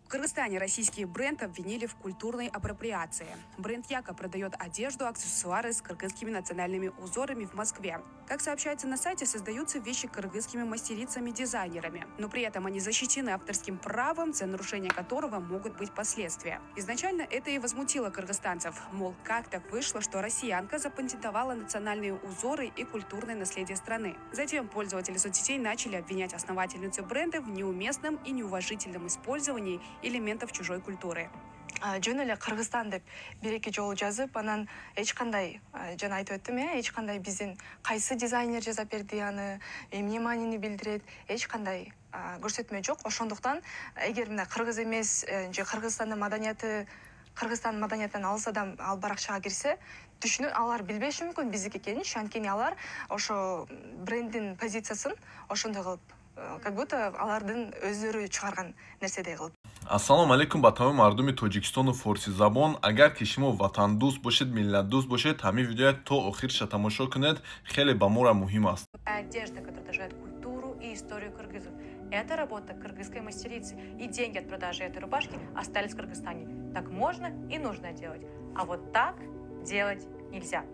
В Кыргызстане российский бренд обвинили в культурной апроприации. Бренд Яка продает одежду, аксессуары с кыргызскими национальными узорами в Москве. Как сообщается на сайте, создаются вещи кыргызскими мастерицами-дизайнерами. Но при этом они защищены авторским правом, за нарушение которого могут быть последствия. Изначально это и возмутило кыргызстанцев. Мол, как так вышло, что россиянка запатентовала национальные узоры и культурное наследие страны. Затем пользователи соцсетей начали обвинять основательницу бренда в неуместном и неуважительном использовании элементов чужой культуры. Жөн эле Кыргызстан деп бир эки жолу жазып, анан эч кандай, жана айтып өттүм, эч кандай биздин кайсы дизайнер жасап берди, аны эмне маанини билдирет, эч кандай көрсөтмө жок. Ошондуктан эгер мына кыргыз эмес же Кыргызстандын маданияты, Кыргызстандын маданиятынан алыс адам ал баракчага кирсе, түшүнүп, алар билбеши мүмкүн биздики экенинчи. Анткени алар ошо бренддин позициясын ошондой кылып, как будто алардын өздөрү чыгарган нерседей кылып. Ассалому алайкум ба тамоми мардуми Тоҷикистону форсизабон. Агар ки шумо ватандӯст бошед, миллатдӯст бошед, ҳамин видеоя то охирша тамошо кунед, хеле ба мора муҳим аст. Одежда, которая отражает культуру и историю кыргызов. Это работа кыргызской мастерицы, и деньги от продажи этой рубашки остались в Кыргызстане. Так можно и нужно делать. А вот так делать нельзя.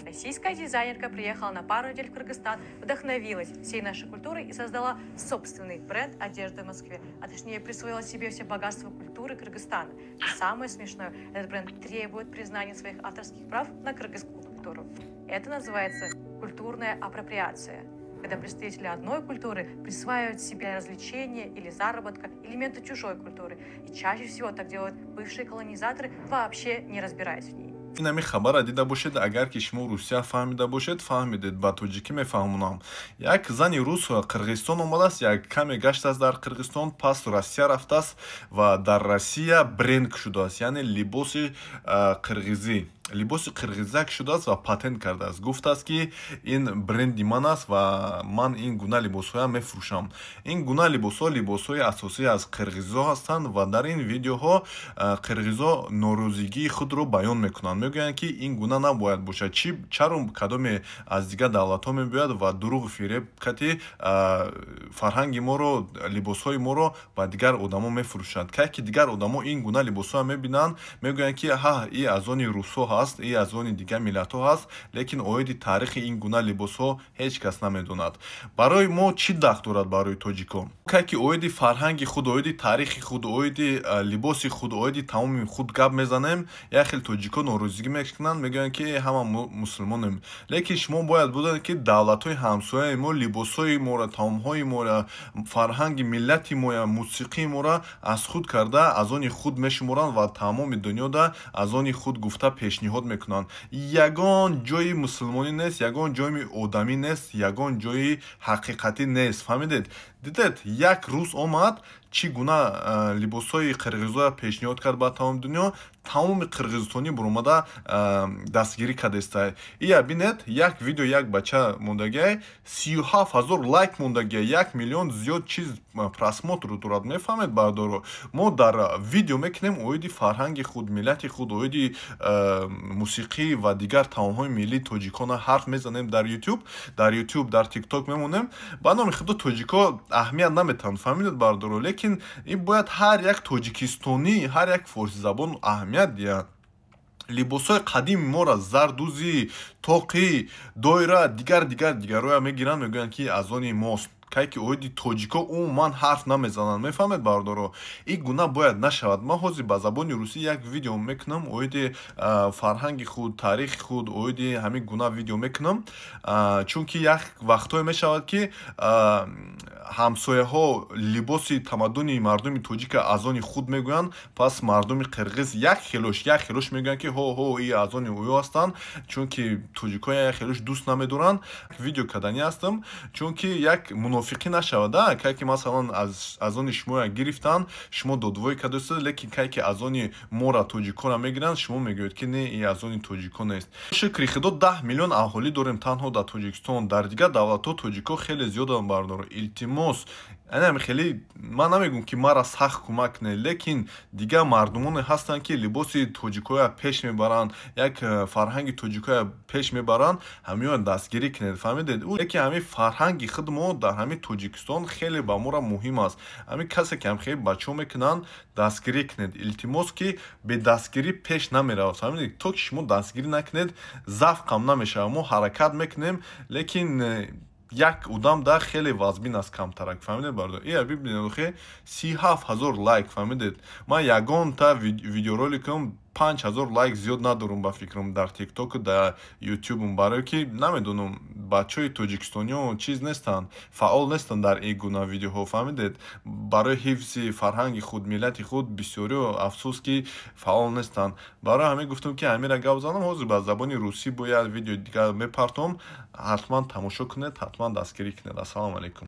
Российская дизайнерка приехала на пару недель в Кыргызстан, вдохновилась всей нашей культурой и создала собственный бренд одежды в Москве, а точнее, присвоила себе все богатства культуры Кыргызстана. И самое смешное, этот бренд требует признания своих авторских прав на кыргызскую культуру. Это называется культурная апроприация, когда представители одной культуры присваивают себе развлечения или заработка элементы чужой культуры. И чаще всего так делают бывшие колонизаторы, вообще не разбираясь в ней. Ин ҳамин хабарро дида бошед. Агар ки шумо русия фаҳмида бошед, фаҳмидед, ба тоҷикӣ мефаҳмонам. Як зани рус Қирғизистон омадааст, як каме гаштааст дар Қирғизистон, пас Россия рафтааст ва дар Россия бренд кушудааст, яъне либоси қирғизӣ, либоси қирғизак шудааст ва патент кардааст. Гуфтааст, ки ин бренди ман аст ва ман ин гуна либосҳоям мефурӯшам. Ин гуна либосҳо либосҳои асосӣ аз қирғизо ҳастанд ва дар ин видеоҳо қирғизо норозигии худро баён мекунанд, мегӯянд, ки ин гуна набояд бошад. Чи, чаро кадоме аз дигар давлатҳо мебиёяд ва дурӯғу фиреб кати фарҳанги моро, либосҳои моро ба дигар одамо мефурӯшанд? Кай ки дигар одамо ин гуна либосҳоя мебинанд, мегӯянд, ки ҳа, и аз они русҳо ҳаст, и аз они дигар миллатҳо ҳаст, лекин оиди таърихи ин гуна либосҳо ҳеҷ кас намедонад. Барои мо чӣ дахл дорад, барои тоҷикон? Кай ки оиди фарҳанги худ, оиди таърихи худ, оиди либоси худ, оиди тамоми худ гап мезанем, як хел тоҷикон норозигӣ мекунанд, мегӯянд, ки ҳама мусулмонем. Лекин шумо бояд буданд, ки давлатҳои ҳамсояи мо либосҳои моро, таомҳои моро, фарҳанги миллати моя, мусиқии моро аз худ карда, аз они худ мешуморанд ва тамоми дунёда аз они худ гуфта пешниҳод мекунанд. Ягон ҷои мусулмонӣ нест, ягон ҷои одамӣ нест, ягон ҷои ҳақиқатӣ нест. Фаҳмидед? Дидед, як рӯз омад, чӣ гуна либосҳои қирғизоя пешниҳод кард ба тамоми дунё, тамоми қирғизистонӣ буромада дастгирӣ кардеста. Ия бинед, як видео як бача мондагиай, 37 000 лайк мондагиай, 1 миллион зиёд чиз просмотр дорад. Мефаҳмед, бардоро? Мо дар видео мекунем оиди фарҳанги худ, миллати худ, оиди мусиқӣ ва дигар таомҳои миллии тоҷикона ҳарф мезанем дар Ютуб, дар Ютуб, дар Тикток мемонем. Ба номи Худо, тоҷико аҳамият наметаҳанд. Фаҳмидед, бардоро? Лекин ин бояд ҳар як тоҷикистонӣ, ҳар як форсизабон аҳамият диҳад. Либосҳои қадими моро, зардӯзӣ, тоқӣ, доира, дигар, дигар, дигарҳоя мегиранд, мегӯянд, ки аз они мост. Кай ки оиди тоҷико умуман ҳарф намезананд. Мефаҳмед, бардоро? Ин гуна бояд нашавад. Ман ҳозир ба забони русӣ як видео мекунам оиди фарҳанги худ, таърихи худ, оиди ҳамин гуна видео мекунам, чунки як вақтҳое мешавад, ки ҳамсояҳо либоси тамаддуни мардуми тоҷика аз они худ мегӯянд, пас мардуми қирғиз як хелош мегӯянд, ки ҳо, ҳо, и аз они ӯё ҳастанд, чунки тоҷикҳо як хелош дӯст намедоранд. Видео карданӣ ҳастам, чунки як мунофиқӣ нашавад. Кай ки масалан аз они шумоя гирифтанд, шумо додвоӣ кардастед, лекин кай ки аз они мора, тоҷикора мегиранд, шумо мегӯед, ки не, и аз они тоҷико нест. Шукри Худо, 10 миллион аҳолӣ дорем танҳо дар Тоҷикистон. Дар дигар давлатҳо тоҷикҳо хеле зиёданд, бардоро. Илтимос. Анам хеле ман намегӯм, ки мара сахт кӯмак кунед, лекин дигар мардумоне ҳастанд, ки либоси тоҷикоя пеш мебаранд, як фарҳанги тоҷикоя пеш мебаранд, ҳамиён дастгирӣ кунед, фаҳмидед? Лекин ҳамин фарҳанги худ мо дар ҳамин Тоҷикистон хеле ба мора муҳим аст. Ҳамин касе ки ҳам хеле бачаҳо мекунанд, дастгирӣ кунед, илтимос, ки бедастгирӣ пеш намеравад, фаҳмидед? То ки шумо дастгирӣ накунед, завқам намешавад. Мо ҳаракат мекунем, лекин як одам да хеле вазбин аст, камтарак, фаҳмидед, бародар? Ия бибинед, охе, 37 000 лайк, фаҳмидед? Ман ягонта видеороликам 5000 лайк зиёд надорум, ба фикрам, дар Тиктоку, дар Ютубум, барое ки намедонам, бачаҳои тоҷикистониё чиз нестанд, фаъол нестанд дар ин гуна видеоҳо, фаҳмидед? Барои ҳифзи фарҳанги худ, миллати худ бисёриё, афсӯс, ки фаъол нестанд. Барои ҳамин гуфтам, ки ҳамира гап занам. Ҳозир ба забони русӣ бо як видео дигар мепартом, ҳатман тамошо кунед, ҳатман дастгирӣ кунед. Ассалому алайкум.